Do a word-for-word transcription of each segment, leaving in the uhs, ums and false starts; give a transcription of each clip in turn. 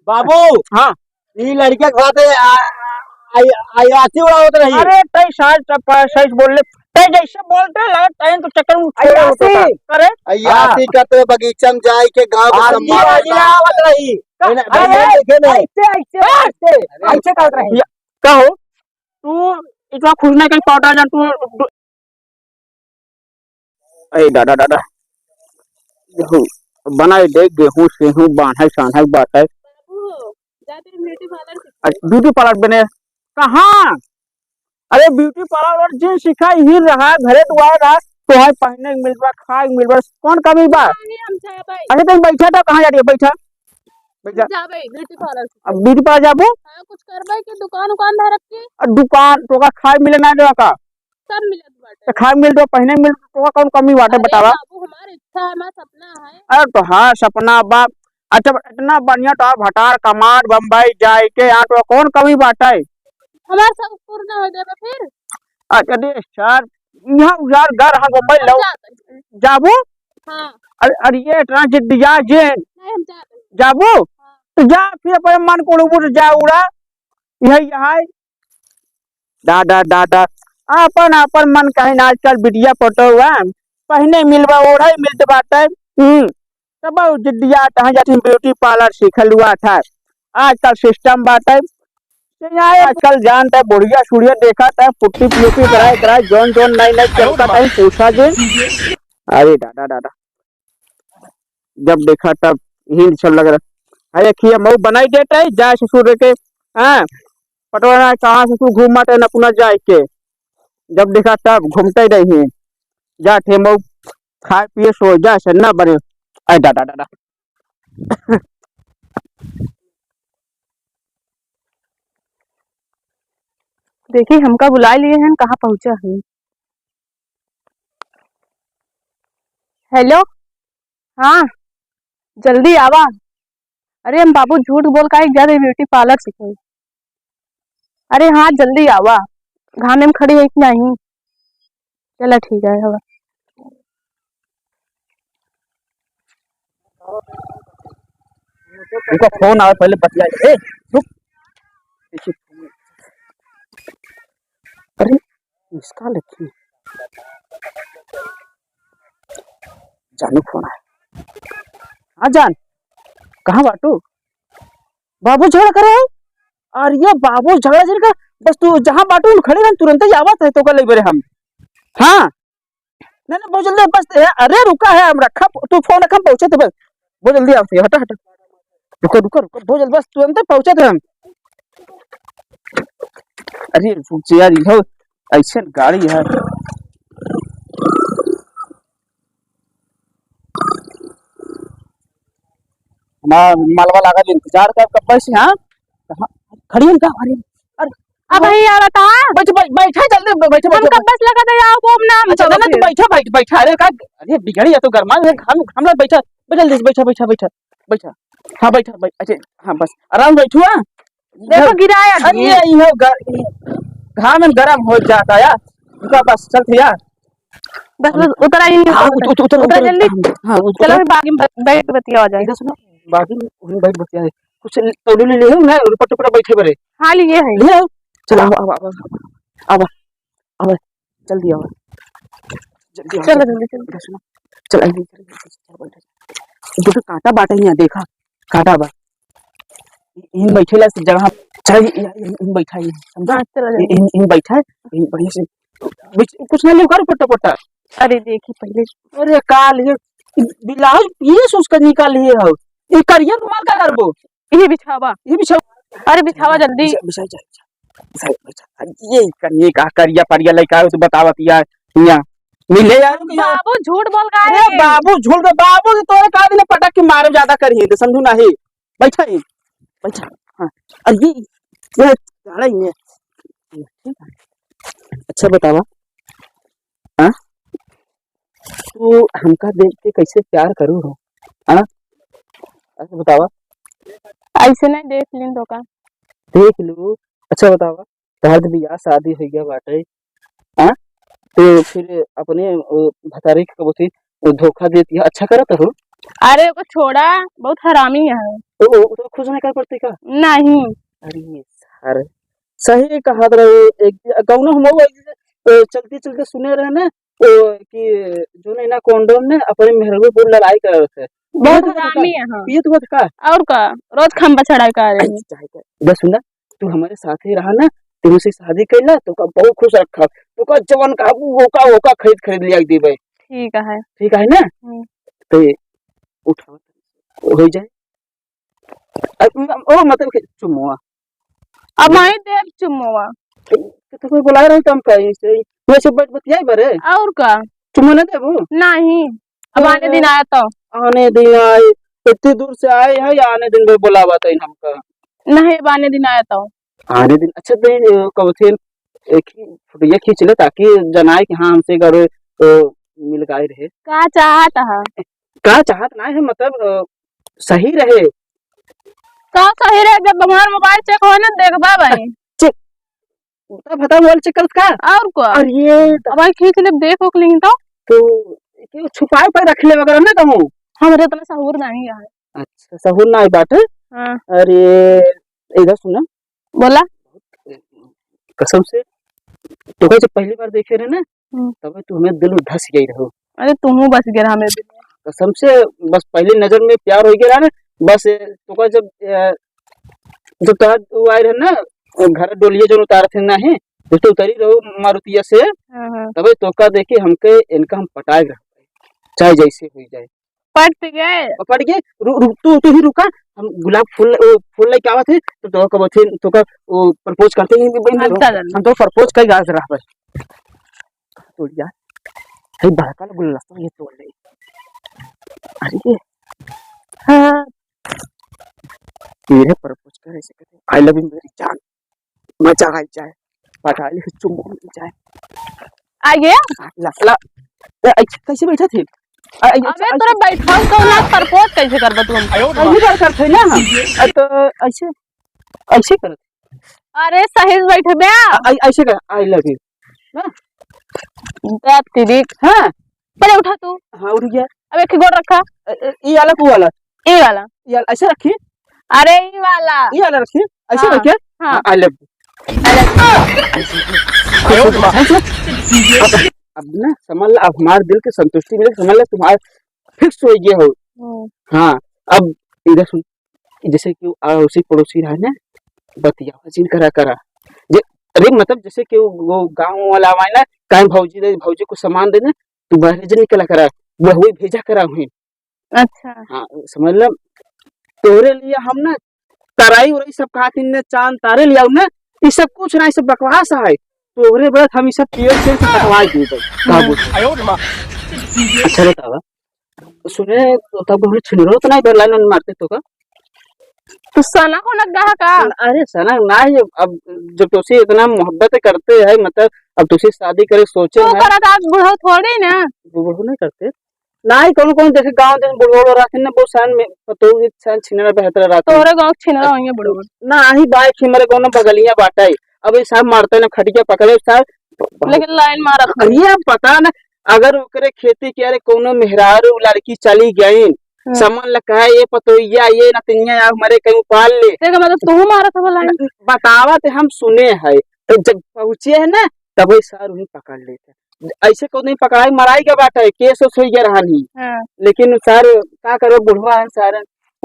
बाबू, हाँ। ई लड़के के साथ आ, आ, आ, अय्यासी उड़ावत रही। अरे, तै साज, तब साज बोल ले। तै जैसे बोलते लगा, तै तो चक्कर में छोड़ा होता था। अय्यासी। अरे? अय्यासी हाँ। करते बगीचा में जाए के गाँव के आदमी सम्मान आदमी करता। आवत रही। अरे, अरे, अरे, देखे नहीं। ऐसे, ऐसे, ऐसे, अरे। ऐसे करत रही। या, का हो? तू इतना खुश नहीं कहीं पौधा जान तू। ए दादा, दादा, गेहूं बनाए दे, गेहूं सेहूं बान्है सान्है बाटै। बाबू, जाते ब्यूटी पार्लर सीखे। अच्छा, ब्यूटी पार्लर बने कहाँ? अरे ब्यूटी पार्लर और जिन सीखा ही रहा, घरे दुआरे रहा, तोहै पहने के मिल बा, खाए के मिल बा, कौन कमी बा? नहीं, हम जाबै। अरे तुम बैठा था, कहाँ जा रही है? बैठा, बैठा। जाबै ब्यूटी पार्लर सीखे। अब ब्यूटी पार्लर जाबो? हाँ, कुछ करबै कि दुकान उकान धरब की? अब दुकान तोका खाए मिले ना देवा का? सब मिलत बाटे। तो खाए मिल दो, पहने मिल दो, तोका कौन कमी बाटे अरे बतावा? बाबू, हमार इच्छा है, हमार सपना है। अरे तो हाँ, सपना बा। अच्छा, इतना बढ़िया तो भटार कमार बम्बई जाए के, यहाँ तो कौन कमी बाटे? हमार सब पूर्ण हो जाबे फिर। अच्छा, दे सर, यहाँ यार घर हम बम्बई हम लो। जात हई। जाबो? हाँ। अरे, अरे ये इतना जिद्दिया जे। नहीं, हम जात हई। जाबो? हाँ। तो जा, फिर अपने मन को उड़बो तो जा उड़ा। यही है। दादा, दादा, आपन, आपन मन कहे ना, आजकल बिटिया पटौआ, पहने मिलबा, ओढ़े मिलत बाटे। हम्म, तब जिद्दिया कहाँ जाती ब्यूटी पार्लर सीखल हुआ था। आजकल सिस्टम बाटे। तो यहाँ आजकल जानता है, बुढ़िया सुढ़िया देखा था, पुट्टी पुट्टी कराए, कराए, जौन, जौन नई, नई चलता था, पूछा जे। अरे दादा, दादा। जब देखा तब हिंद सब लग रहा। अरे खिया मऊ बनाई देता है, जाए ससुर के, हाँ, पटवाना कहाँ ससुर घूमा टे न अपना जाए के। जब देखा तब घूमते रही, जा थे मऊ खाए पिए सो जा से ना बने। अरे दादा, दादा। देखी, हमका बुलाए लिए हैं, कहाँ पहुँचा है? हेलो, हाँ, जल्दी आवा। अरे, हम बाबू झूठ बोल काहे जा रहे ब्यूटी पार्लर सीखे? अरे हाँ, जल्दी आवा, घामे में खड़ी है कि नहीं? चला, ठीक है, हवा। उनका फोन आवे, पहले बतिया। ए, रुक। अरे, इसका लखी। जानू फोन आया। हाँ जान, कहाँ बाटू? बाबू झगड़ा करे हो? अरे ये बाबू झगड़ा जिन का, बस तू जहाँ बाटू हम खड़े रहन, तुरंत ही आवत है तो कर ले बरे हम। हाँ, नहीं, नहीं, बहुत जल्दी बस, ए, अरे रुका है, हम रखा, तू फोन रखा, हम पहुँचे थे बस, बहुत जल्दी आवत है, हटा, हटा, रुको, रुको, रुको, बहुत जल्दी बस, तुरंत पहुँचे थे हम। अरे रुक जा यार, ये हो, ऐसे गाड़ी है। हमार मालवा लागल इंतजार कर, कब से, हाँ? कहाँ? खड़ी है का? अरे, अरे, अब वही आवत, हाँ? बैठ, बैठ, बैठा जल्दी, बै-, बैठा, हम बैठा, कब से लगा था, आओ, वो ना हम अच्छा, चलो ना, ना, तू फिर। बैठा, बैठ, बैठा, अरे का, अरे बिगड़ी है तो गरमा, अरे घाम, घाम लग, बैठा, बैठा जल्दी से, बैठा, बैठा, बैठा, बैठा, हाँ, बैठा, बैठा, बैठा, हाँ, बस, आराम बैठू, हाँ? देखो, गिराया अरे, नहीं। ये, ये ग-, घाम में गरम हो जाता यार, रुका, बस, चल यार। बस, बस, उतरा ही नहीं हाँ, होता। उत-, उत-, उतर, उतरा उतर, जल्दी। हाँ, हाँ, उत-, चलो, उतर। अभी बागी में बै-, बैठ के बतिया जाए। इधर सुनो, बागी में वहीं बैठ बतिया जाए। कुछ तौलू ले ले हो ना, रुपट टुपट बैठे बरे। हाँ, लिए है। ले आओ। चलो, आओ, आओ, आओ, आओ, आओ, जल्दी आओ, जल्दी आओ, चलो, चलो। जल्दी, चलो। इधर सुनो, चल, आइए, चल, चल, चल, बैठ। देखो, कांटा बाटे यहाँ, देखा, कांटा बा। इन बैठेला से जगह, चल, इन, इन, इन बैठा है, समझा? हाँ, चलो, जल्दी। इन, इन बैठा है, इन बढ़िया से, कुछ, कुछ ना लेकर पट्टा पट्टा। अरे, देखी पहले। अरे, काल ये ब्लाउज पीस उसका निकाल लिए हो, ये करिया रुमाल का करबो? ये बिछावा। ये बिछावा। अरे, बिछावा जल्दी। बिछा, बिछा, बिछा, बिछा। बिछा, बिछा। ये करिए का करिया परिया लइका हो तो बतावत यार। यहाँ मिले यार, रुक यार। बाबू झूठ बोल का अरे है? बाबू झूठ बोल, बाबू तो तोरे का दिन पटक के मारे ज्यादा करिए तो समझू ना है। बैठा है, बैठा। हाँ। अरे ये, ये गाड़ा ही है। अच्छा बतावा, हाँ? तू हमका देख के कैसे प्यार करू हो? हाँ? अच्छा बतावा। ऐसे नहीं देख लिन तो का? देख लू। अच्छा बतावा, तोहार तो बियाह शादी हो गया बाटे, हाँ? तो फिर अपने, ओ, भतारे के कबूती, ओ, धोखा देती है, अच्छा करत हो? अरे ओको छोड़ा, बहुत हरामी है। ओ, ओ, तो खुश नहीं कर पड़ते का? नहीं। अरे सर, सही कहत रहे। एक कौनो हम वो, ए, चलते चलते सुने रहे ना, ओ, कि जो नहीं ना condom ने अपने मेहरबू पर लड़ाई कर रहे थे। बहुत पियत हुआ था हरामी का? है, हाँ। पियत हुआ था का? और का? रोज खंबा चढ़ाई का रहे। अच्छा, अच्छा। बस सुना, तू हमारे साथ ही रहा ना, तू उसे शादी कैला, तो का बहुत खुश रखा, तो का जवन का वो का, वो का खरीद, खरीद लिया के देबे। ठीक है। ठीक है ना? हम्म। तो ये उठाओ, हो जाए। अब म-, ओ, मतलब कि चुम्मा। अब माई देव चुम्मा। तो, तो कोई बुलाए रहे तो हम कहीं से, वैसे बैठ बतियाई बरे। और का? चुम्मा ना देबू? नहीं। अब आने दिन आया तो। आने दिन आए, इतनी दूर से आए हैं या आने दिन में बुलावा था हमका? नहीं, अब आने दिन आया तो। आने दिन, अच्छा, तो ये, कब थे, एक ही फोटो ये खींच ले, ताकि जनाए कि हाँ, हमसे अगर, अ, मिल गए रहे। का चाहत है? का चाहत ना है, मतलब, अ, सही रहे। का सही रहे? जब हमार mobile check हो ना, देखबा भाई। Check, उल्टा फटा mobile check करत का? और का? और ये तो अब भाई खींच ले, देख ओख लेंगे तो। तो क्यों छुपाए पर रख ले वगैरह ना कहूँ? हमरे इतना सहूर नहीं है। अच्छा, सहूर ना आई बात है? हाँ। अरे, इधर सुना। बोला। कसम से, तोका जब पहली बार देखे रहे ना, हम्म। तबे तू हमें दिल में धस गई रहो। अरे, तुहूँ बस गया हमें दिल में। कसम से, बस पहली नजर में प्यार हो गया ना, बस तोका जब, अ, जब तोहार वो आए रहे ना, घर डोलिया जो उतार थे ना है, जब तो उतरी रहो मारुतिया से, हाँ, हाँ। तबे तोका देखे हमके इनका हम पटाए रह, चाहे जैसे हो जाए। पट गए। पट गए। रु-, रुक, तू, तू ही रुका। हम गुलाब फूल, ओ, फूल लेके आवत है, तो, तो कब थे, तो का, ओ, propose करते हैं, इन, इन, अच्छा, चल। हम तो propose कर गाज रहा बस। तोड़ जा। हे बड़का लो गुलदस्ता ये तोड़ ले। अरे, हाँ। तेरे propose करे से कहते, "I love you मेरी जान।" मजा आ जाए, पटाली से चुम्बन मिल जाए। आ गया? ला, ला। ए, ऐसे कैसे बैठा थे? आ, ऐसे, अबे, ऐसे। तोरा बैठाऊ तो ना, propose कैसे करबा तू हमसे? पहली बार करते हैं ना हम। आ, तो ऐसे, ऐसे करत। अरे, सही से बैठबे। आ, ऐ-, ऐसे कर, "I love you।" ना? बात तेरी। हाँ। पहले उठा तू। हाँ, उठ गया। अब एक ही गोड़ रखा। ए, ए, ये वाला, वो वाला? ये वाला। ये वाला, ऐसे रखी? अरे, ये वाला। ये वाला रखी? ऐसे हाँ। रखे? हाँ। हाँ, I love you। I love you। अब, अब ना, समझ ला, अब हमारे दिल की संतुष्टि मिले, समझ ला, तुम्हारा fix हो गया हो। हम्म। हाँ, अब इधर सुन, जैसे कि अड़ोसी पड़ोसी रहा ना, बतिया जिन करा करा। जे, अरे, मतलब, जैसे कि वो, वो गाँव वाला आवाए ना, काहे भौजी दे, भौजी को सामान देना, तू बाहर जे निकला करा, वो वही भेजा करा हुई। अच्छा। हाँ, समझ लो, तोहरे लिए हम ना तराई उराई सब कहा तीन ने चांद तारे ले आओ ना, ये सब कुछ ना, ये सब बकवास है। तोहरे बस हम ये सब पियर से कटवा दी भाई। का हम्म। बोल? अच्छा बतावा, सुने तो तब हम छिनरो तो नहीं बरला नन मारते तो का? तो सना को नक गहा का? अरे सना ना, ये अब जब तोसे इतना मोहब्बत करते हैं, मतलब अब तोसे शादी करे सोचे तू हैं। करत आज बुढ़ऊ थोड़ी ना। बुढ़ऊ नहीं करते। नाही, कौनो, कौनो देखे गाँव देखे बुढ़वा रहते ना, बहुत सान में, पतोह के सान छिनरा बेहतर रहते। तोहरे गाँव के छिनरा होइए बुढ़वा। नाही, बाइक ही मेरे कौनो बगलिया बाटे। अब ये साहब मारते ना, खटिया पकड़े साहब। लेकिन लाइन मारत अरे, नहीं। ये पता ना, अगर ओकरे खेती के, अरे, कौनो मेहरारू लड़की चली गई, हम्म। सामान लगा है, ये पतोहिया, ये नतिनिया, या हमारे कहीं पाल ले। तेरे मतलब तू मारत हो लाइन? बतावा ते हम सुने है, तो जब पहुँचे है ना, तब वही सार उन्हें पकड़ लेते। ऐसे को नहीं पकड़ाई, मराई के बात है, केस उस हो गया रहन ही। हाँ। लेकिन सार का करो, बुढ़वा है सार,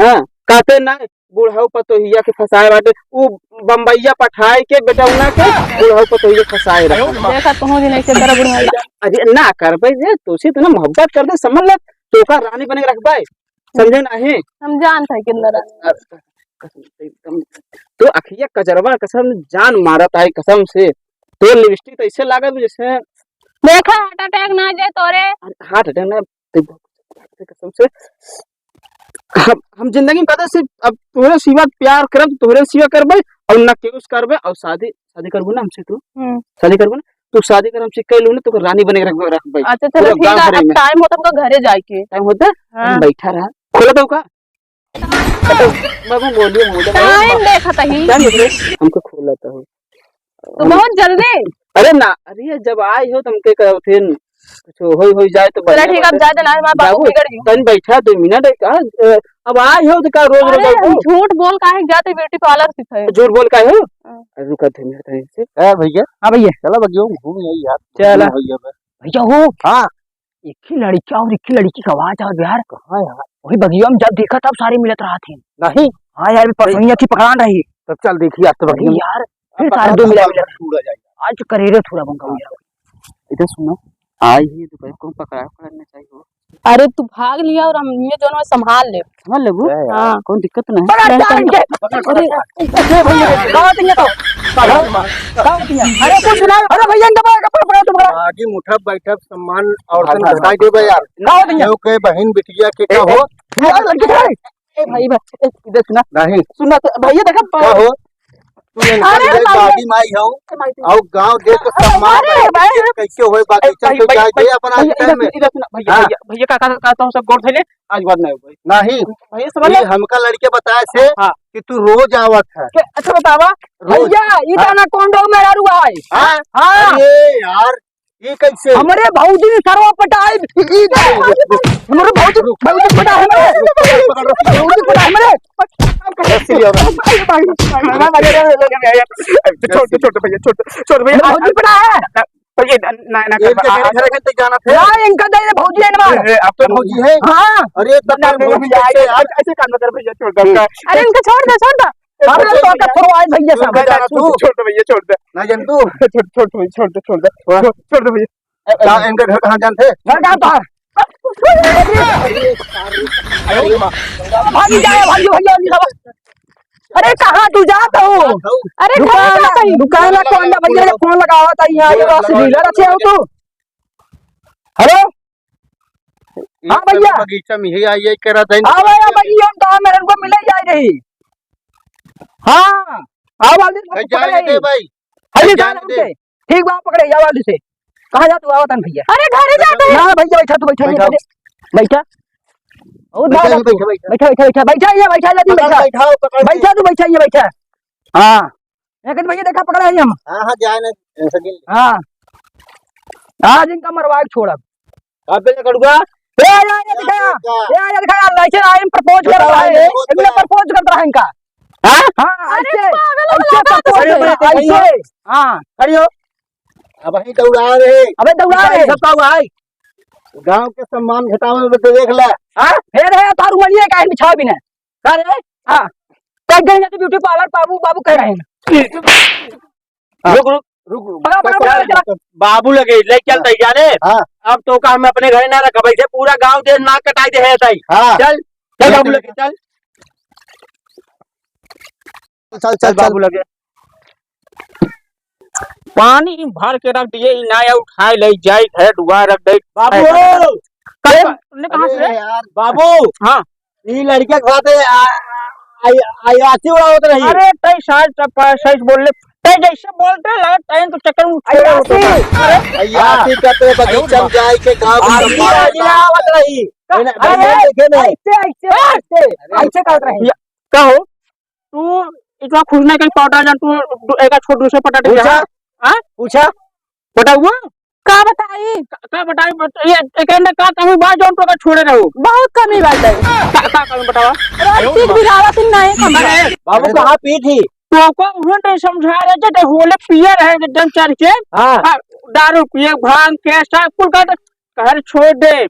हाँ, कहते ना, बुढ़ऊ पतोहिया के फंसाए बाटे, उ बम्बैया पठाए के बेटौना के बुढ़ऊ पतोहिया फंसाए रहा। देखा तुहूँ दिन ऐसे करा बुढ़ऊ। अरे ना करबे जे, तोसे इतना मोहब्बत कर दे, समझ ले, तोका रानी बने के रखबे, समझे ना है? हम जानत है कितना रानी। एकदम, तो अखिया कजरवा कसम जान मारत है कसम से, तो लिपस्टिक तो ऐसे लागत जैसे देखा heart attack ना आ जाए तोरे। Heart attack ना, देख, कसम से हम, हम जिंदगी में कदे से अब तोहरे सिवा प्यार करब, तोहरे सिवा करबे और ना केहू से करबे। और शादी, शादी करबू ना हमसे तू? हम्म। शादी करबू ना? तू शादी कर हमसे, कह लू ना, तो रानी बने के रख, रखबे। अच्छा, चलो, पूरा ठीक गाँव है, भरे अब में। Time होता हमका घरे जाए के। Time होता? हाँ। हम बैठा रहा। खोला तो का? बाबू बोलिए, मुझे time देखत ही। क्या निकले? हमको खोला तो हो। तो बहुत जल्दी। अरे ना, अरे जब आई हो तो हमके कहो थे न, सो होई, होई जाए तो चला बढ़िया ठीक, अब बात है। जाए देना, हमार बाबू जाबो? बिगड़ गयो। तनी बैठा दो मिनट, का, अ, अब आए हो तो का रोज रोज अरे, आओ? झूठ बोल काहे जाते beauty parlour सीखे? झूठ बोल काहे हो? हाँ। अरे रुका दो मिनट तनी से। ए भैया। हाँ भैया। चला बगिया में घूम आई यार। चला। भैया बे। भैया हो। हाँ। एक ही लड़का और एक ही लड़की का आवाज आवत यार। कहाँ यार? वही बगिया में जब देखा तब सारे मिलत रहत हैं। नहीं। हाँ यार, परसों ही अच्छी पकड़ान रही। तब चल देखी आज तो अरे बगिया में। यार, फिर अब सारे दो मिला मिला। छूड़ा जाए। आज करेरे थोड़ा बंका हो जाए। इधर सुनो, आई ही तो भाई को पकड़ा, पकड़ना चाहिए। अरे तू भाग लिया और हम ये दोनों संभाल ले। संभाल लेबू? हाँ। कौन दिक्कत नहीं। पकड़, पकड़, पकड़, पकड़। अरे, ए भैया, गाँव दिया तो। गाँव दिया। अरे कुछ ना, अरे भैया, इनका पकड़, पकड़, पकड़, पकड़। आगे उठब बैठब सम्मान और भाग, भाग, घटाई देबे यार। गाँव दिया। केहू के बहिन बिटिया के ए, का हो? ए, यार, लड़की है। ए भाई, भाई, ए, इधर सुना। नहीं। सुना तो, भैया देखा, का हो? तू इनका अरे लिए भाई। दादी माई हो, ए भाई, तू और गाँव देख के अरे सम्मान भाई, करे, भाई। कैसे होए, बाकी ए भाई, चल के भाई, जाए, भाई, दे अपना भैया, इधर time में। सुना, इधर सुना, भैया, हाँ। भैया, भैया, काका, काका, तो हम सब गोड़ धइले, आज बात नहीं होई। नहीं। भैया, समझ ले? ये हमका लड़के बताए से हाँ। कि तू रोज आवत है। के, अच्छा बतावा, रोज। भैया, ई हाँ। तो anaconda मेहरारू है। हाँ? हाँ। अरे यार, ये कैसे? हमरे भौजी ने सरवा पटाई, ई हमरे भौजी, भौजी पटाई हमरे। भौजी पटाई हमरे। रस्सी लिया। छोड़ दे, छोड़ दे भैया, छोड़ दे, छोड़ दे भैया। हमरे भौजी पटाई है। भैया, ना, ना, ना, ये ना, के आ, घर, घर के जाना थे? ना, इनका दे दे भौजी है ना। ए, ए, आप तो भौजी है? हाँ। अरे, तो ना, फिर भौजी भैया, कैसे यार? ऐसे, ऐसे काम ना कर भैया, छोड़ दे। अरे, इनका छोड़ दे, छोड़ दे। अरे, तो का छोड़वाए भैया साहब। तू जाना तू। छोड़ दे भैया, छोड़ दे। ना जान तू। छोड़, छोड़ दे भैया, छोड़ दे, छोड़ दे। वाह। छोड़, छोड़ दे भैया। ए, ए, इनका घर कहाँ जानते? घर कहाँ तो है? भागी जाए, भागी भैया, भागी जाओ। अरे, कहाँ तू जात हो? अरे, दुकान, कहाँ जात हो? दुकान anaconda भैया, ये फोन लगावा था यहाँ, ये बस डीलर अच्छे हो तू? हेलो? हाँ भैया। बगीचा में ही आई, यही कह रहा था। हाँ भैया, बगीचा में तो मेरे को मिले ही आई रही। हाँ, हाँ, वाली भाई, जाने दे भाई। हाँ जी, जाने दे। ठीक बा, पकड़े, या वाली से। कहाँ जात हो? आवत हन भैया। अरे, घरे जात है। ना भैया, बैठा तू, बैठा, बैठा। बैठा। बहुत बैठा, भाग बैठा, बैठा। बैठा, बैठा, बैठा, बैठा, जल्दी पकड़, बैठा। बैठाओ, पकड़। बैठा तू, बैठा, ये बैठा। हाँ। लेकिन भैया, देखा, पकड़ा है हम। हाँ, हाँ, जाए ना, tension नहीं। हाँ। आज इनका मरवाए छोड़ब। अबे कड़ुआ। ए, आ जा, आ जा, दिखाया। ए, आ जा, दिखाया। ऐसे ना, हम propose कर रहा है। इनका propose कर रहा है इनका। हाँ? हाँ, अरे, ऐसे, पागल हो ऐसे गया propose कर रहा है, ऐसे। हाँ। खड़ी हो। अब वहीं दौड़ा रहे। अबे दौड़ा रहे। सब का हुआ है? गाँव के सम्मान घटावे में तो देख ले। हाँ? हे रे, तारू मनिए काहे बिछावे बिना? का रे? हाँ। कह गए ना तो beauty parlour बाबू, बाबू कह रहे हैं। हाँ। रुक, रुक, रुक, रुक। पकड़, पकड़, पकड़, पकड़। बाबू लगे, ले चल हाँ। तई जाने। हाँ। अब तो का हम अपने घरे ना रखब, ऐसे पूरा गाँव देश नाक कटाई दे है तई। हाँ। चल, चल चल, बाबू चल। लगे, चल। चल, चल, चल। बाबू लगे। पानी भर के रख दिए, ई ना आया, उठाए ले जाए, घर दुआर रख दे। बाबू! कहाँ, तुमने कहाँ से? अरे यार। बाबू! हाँ। ई लड़के के साथ आ, आ, आ, अयासी उड़ावत रही। अरे, तई साइज, साइज बोल ले। तई जैसे बोलते लगा, तई तो चक्कर में छोड़े होते अयासी। अरे, अयासी का तो बगीचा में जाए के गाँव में आदमी सम्मान आदमी ना आवत रही। अरे, अरे, देखे नहीं। ऐसे, ऐसे, ऐसे, ऐसे करत रही। या, का हो? तू इतना खुश नहीं कहीं पाउडर जान, तू दु-, एक छोड़ दूसरे पटाटे पूछा? जा। हाँ? पूछा? बताऊ? का बताई? का, का बताई? बत-, ये एक अंडे का कमी बा जौन तो का छोड़े रहो? बहुत कमी बाटे। का, का कमी बतावा? अरे, ठीक भी लागत ही नहीं कम। अरे, बाबू कहाँ पी थी? तो को उन्होंने तो समझा रहे थे, तो होले पिए रहे एकदम चढ़ के। हाँ। हाँ, दारू पिए, भांग के, सब कुल का तो घर छोड़ दे।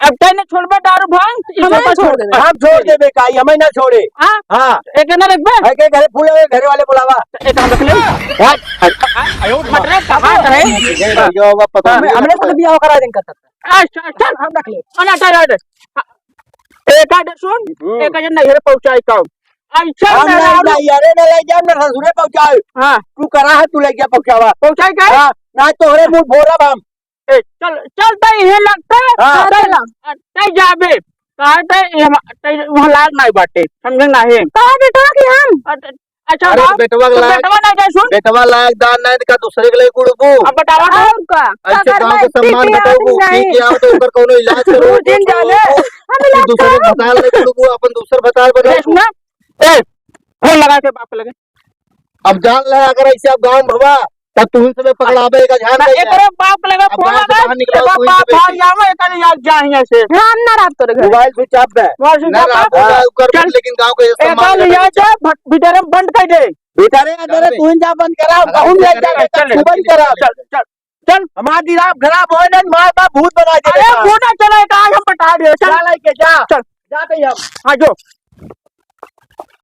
अब तैं न छोड़बे दारू भांग, ई हमें सब छोड़ छोड़। देबे। हम छोड़ देबे का, ई हमें ना छोड़े। हाँ? हाँ। एक ना रखबे? है के घरे फूल है, घरे वाले बुलावा। एक हम रख ले। हट। मत रख, कहाँ करे? ये भैया होगा, पता हमें, नहीं। हमने तो बियाह करा देंगे कर सकते। अच्छा, अच्छा। हम रख ले। मना कर दे। एक आधे सुन, हम्म। एक आधे नैहरे पहुँचाई का। अच्छा, हम ना नहीं, नहीं, अरे ना ले जा, ना ससुरे पहुँचाए। हाँ। तू करा है, तू ले जा पहुँचावा। पहुँचाई का? हाँ, ना तोहरे मुँह भोरब हम। ए, चल, चल, तै इहे लगता है। हाँ। हाँ, तै, चल। तै जाबे। कहा तै, ये हम, तै वहाँ लायक नहीं बाटे, समझे ना है? कहा बेटवा कि हम? अ-, अच्छा, अरे, बाप, बेटवा तो लायक, बेटवा ना जाए, सुन। बेटवा लायक दान नहीं, का दूसरे के लिए कुड़बू। अब बतावा तो। और का? ऐसे अगर गाँव मैं के सम्मान ठीक घटाऊ, नहीं। ठीक है, आओ तो ऊपर कोनो इलाज करो, दो दिन जाने। हम इलाज दूसरे करो। भतार ले कुड़बू, अपन दूसर भतार बनाओ। सुना? ए, फोन लगा के बाप के लगे। अब जान ले, अगर ऐसे अब गाँव में भवा, अब तू ही सबे पकड़ाबे का ध्यान ना, दे। एकरे बाप के लगे अब फोन गाँव से लगा, बाहर निकलो, एकरे तू ही बाप सबे भाग जाओ, एकरे याद जाए यहाँ से। हम ना रहब तोरे घर। मोबाइल स्विच ऑफ बे। मोबाइल स्विच ना ऑफ रहब, बा। ओकर चल। लेकिन गाँव के सम्मान एकरे ले ले जाए, भीतरे में बंद कर दे। भीतरे अंदर जाबे। तू ही जा बंद करा, अरे कहूँ ले चल, जाके चल, तू बंद करा। चल, चल, चल। हमार दिमाग खराब होए ना, मार बाप भूत बना दे अरे बेटा। भूत ना चला, एक आज हम बता दे, चल। जा लेके जा। चल। जा कहीं हम। हाँ, जो।